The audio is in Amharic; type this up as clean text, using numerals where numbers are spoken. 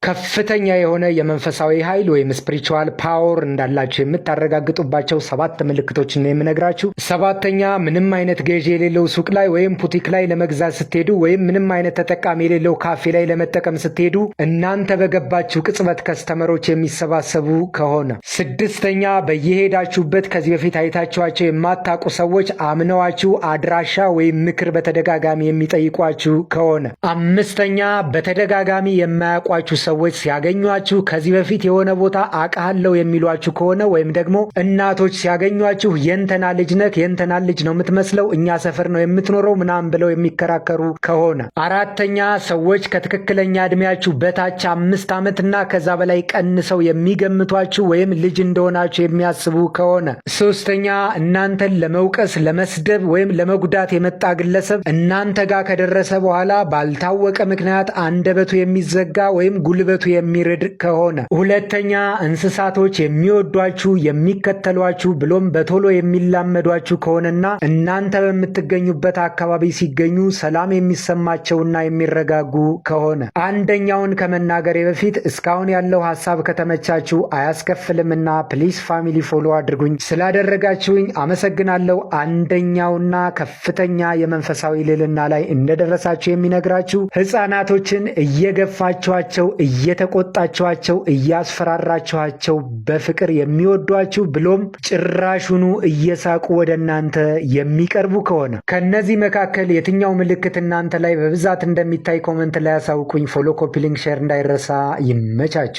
ከፍተኛ የሆነ የመንፈሳዊ ኃይል ወይም spiritual power እንዳላችሁ የምታረጋግጡባቸው ሰባት ምልክቶችን ነው የምነግራችሁ። ሰባተኛ፣ ምንም አይነት ገዢ የሌለው ሱቅ ላይ ወይም ቡቲክ ላይ ለመግዛት ስትሄዱ ወይም ምንም አይነት ተጠቃሚ የሌለው ካፌ ላይ ለመጠቀም ስትሄዱ እናንተ በገባችሁ ቅጽበት customer ኦች የሚሰባሰቡ ከሆነ። ስድስተኛ፣ በየሄዳችሁበት ከዚህ በፊት አይታችኋቸው የማታውቁ ሰዎች አምነዋችሁ አድራሻ ወይም ምክር በተደጋጋሚ የሚጠይቋችሁ ከሆነ። አምስተኛ፣ በተደጋጋሚ የማያውቋችሁ ሰዎች ሲያገኟችሁ ከዚህ በፊት የሆነ ቦታ አውቅሃለሁ የሚሏችሁ ከሆነ ወይም ደግሞ እናቶች ሲያገኟችሁ የእንትና ልጅ ነህ፣ የእንትና ልጅ ነው የምትመስለው፣ እኛ ሰፈር ነው የምትኖረው ምናምን ብለው የሚከራከሩ ከሆነ። አራተኛ፣ ሰዎች ከትክክለኛ እድሜያችሁ በታች 5 ዓመትና ከዛ በላይ ቀንሰው የሚገምቷችሁ ወይም ልጅ እንደሆናችሁ የሚያስቡ ከሆነ። ሶስተኛ፣ እናንተን ለመውቀስ፣ ለመስደብ ወይም ለመጉዳት የመጣ ግለሰብ እናንተ ጋር ከደረሰ በኋላ ባልታወቀ ምክንያት አንደበቱ የሚዘጋ ወይም ጉልበቱ የሚርድ ከሆነ። ሁለተኛ፣ እንስሳቶች የሚወዷችሁ፣ የሚከተሏችሁ ብሎም በቶሎ የሚላመዷችሁ ከሆነና እናንተ በምትገኙበት አካባቢ ሲገኙ ሰላም የሚሰማቸውና የሚረጋጉ ከሆነ። አንደኛውን ከመናገሬ በፊት እስካሁን ያለው ሀሳብ ከተመቻችሁ አያስከፍልምና please family follow አድርጉኝ። ስላደረጋችሁኝ አመሰግናለሁ። አንደኛውና ከፍተኛ የመንፈሳዊ ልዕልና ላይ እንደደረሳችሁ የሚነግራችሁ ህፃናቶችን እየገፋችኋቸው፣ እየተቆጣችኋቸው፣ እያስፈራራችኋቸው በፍቅር የሚወዷችሁ ብሎም ጭራሹኑ እየሳቁ ወደ እናንተ የሚቀርቡ ከሆነ። ከነዚህ መካከል የትኛው ምልክት እናንተ ላይ በብዛት እንደሚታይ comment ላይ ያሳውቁኝ። Follow፣ copy link፣ share እንዳይረሳ። ይመቻችሁ።